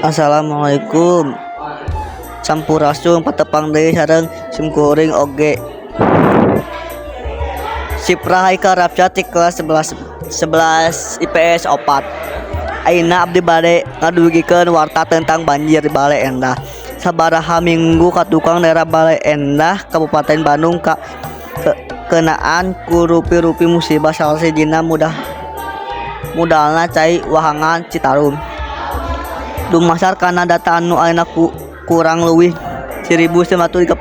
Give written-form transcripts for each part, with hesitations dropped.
Assalamualaikum. Sampurasun, patepang deui sareng simkuring oge Sipra Haikal Rapsya ti kelas 11 11 IPS 4. Ayeuna abdi bade ngadugikeun warta tentang banjir di Baleendah. Sabaraha minggu katukang, daerah Baleendah, Kabupaten Bandung ka kenaan ku rupi-rupi musibah, salah sahijina mudalna cai wahangan Citarum. Dumasar kana data anu ayeuna, kurang leuwih 1936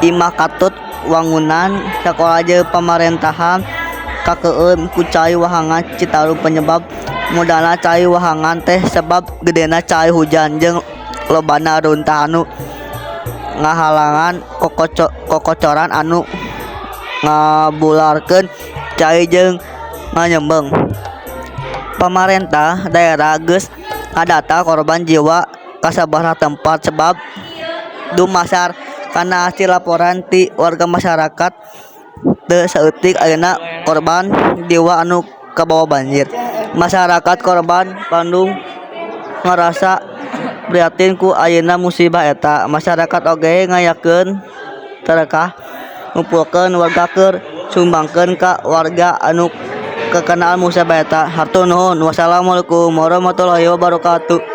imah katut, wangunan sakola jeung pamarentahan kakeueum ku cai wahangan Citarum. Penyebab mudalna cai wahangan teh sabab gedena cai hujan jeung lobana runtah anu ngahalangan kokocoran anu ngabularkeun cai jeung nganyembeng. Pamarentah daerah geus ngadata korban jiwa ka sababaraha tempat, sabab dumasar kana hasil laporan ti warga masyarakat teu saeutik ayeuna korban jiwa anu kabawa banjir. Masyarakat korban Bandung ngarasa prihatin ku ayana musibah eta. Masyarakat oge ngayakeun tarekah ngumpulkeun warga keur sumbangkeun ka warga anu kakenaan musibah eta. Hatur nuhun. Wassalamualaikum warahmatullahi wabarakatuh.